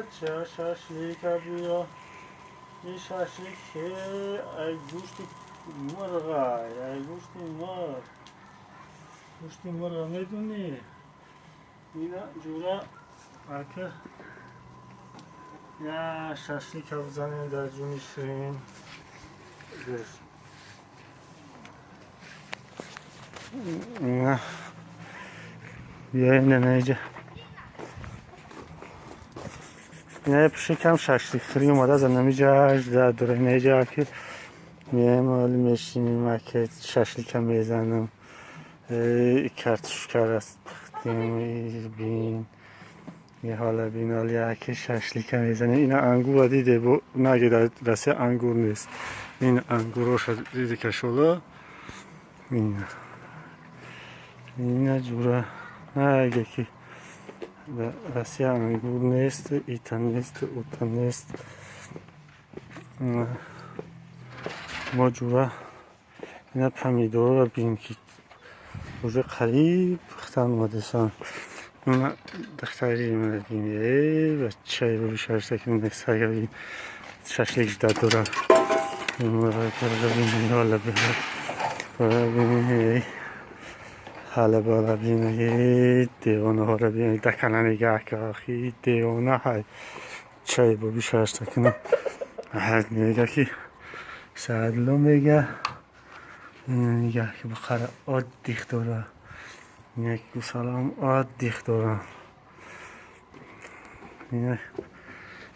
бача шашлика биё. Ин шашлик ай гӯшти мурға, ай гӯшти мурғ. Гӯшти мурға медунӣ? Ина ҷура ака я шашлика бизанем дар ҷуни ширин. Ина биёем наиҷа. Ина пишикам шашлик хӯрӣ омада за намиҷа ажда дора. Инаиҷа аки меем оли мешинем аки шашлика мезанам. Картошкара пухтим бин. Ҳола бин оли аки шашлика мезанем. Ина ангура диде бо наги дар Россия ангур нест. Ин ангуроша диди кашола. Ина. Ина ҷура наге ки дар Россия ангур нест, ита нест, ута нест. Мо ҷура ина помидорро бин ки уже қариб пухтан омадасан. Ина духтари мана бин, э бачаи боби шашлик бин. Шашлик ждать дора. Бин ҳола бин. Ҳала бала бин, девонаҳоро бин, дакана нигаҳ ки охи девона ҳай. Чай боби шашлик мега ки садло мега. Нигаҳ ки бақара оддих дора. Як гусалам оддих дора. Ина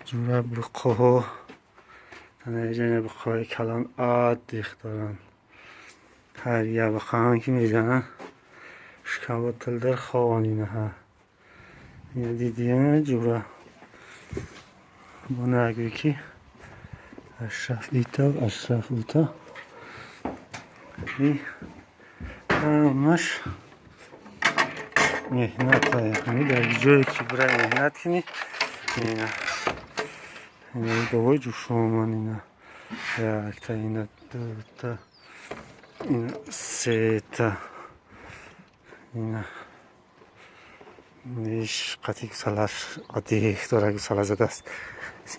ҷура буқоҳо. Ана буқоҳои калон оддих доранд. Ҳар як буқаам ки мезананд шикамбо тилдир ховон инаҳа. Ина дидӣ ҷура. Бо нагӯй ки Ашраф ита, Ашраф ута. И ҳамаш меҳната. Дар ҷое ки бирай меҳнат кунӣ, ина ина говои ҷӯшоман ина якта, ина дута, ина сета, ина иш қати гусалаш оддих дора, гусала задааст.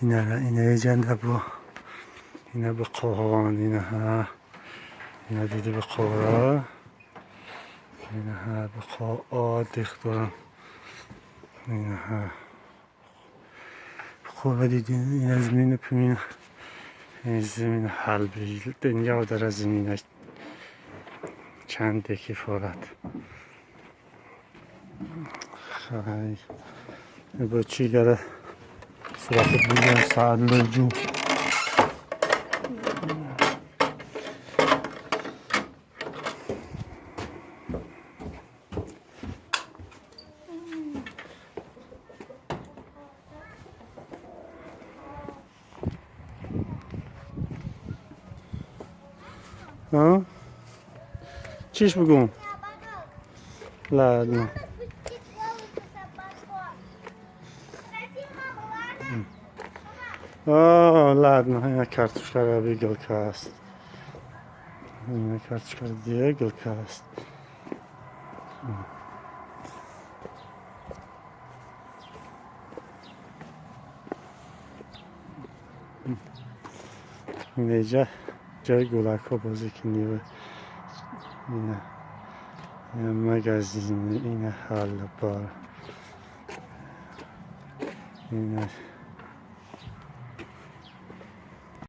Инара инаҷанда бо ина буқоҳон инаҳа. Ина диди буқоҳо. Инаҳа буқо оддих доранд. Инаҳа. Буқоро диди ина зимину пимин. Зимин ҳалби дунё дара зимина чанде кифорат. Хай бо чӣ гара сурати бигирам садлои ҷӯ. Чиш бугум? Ладно. О, ладно, ина картошкара бигилка аст. Ина картошкара дия гилка аст. Инҷа ҷои гулакҳо бозӣ кунӣ. Ина магазин, ина ҳалбор. Ина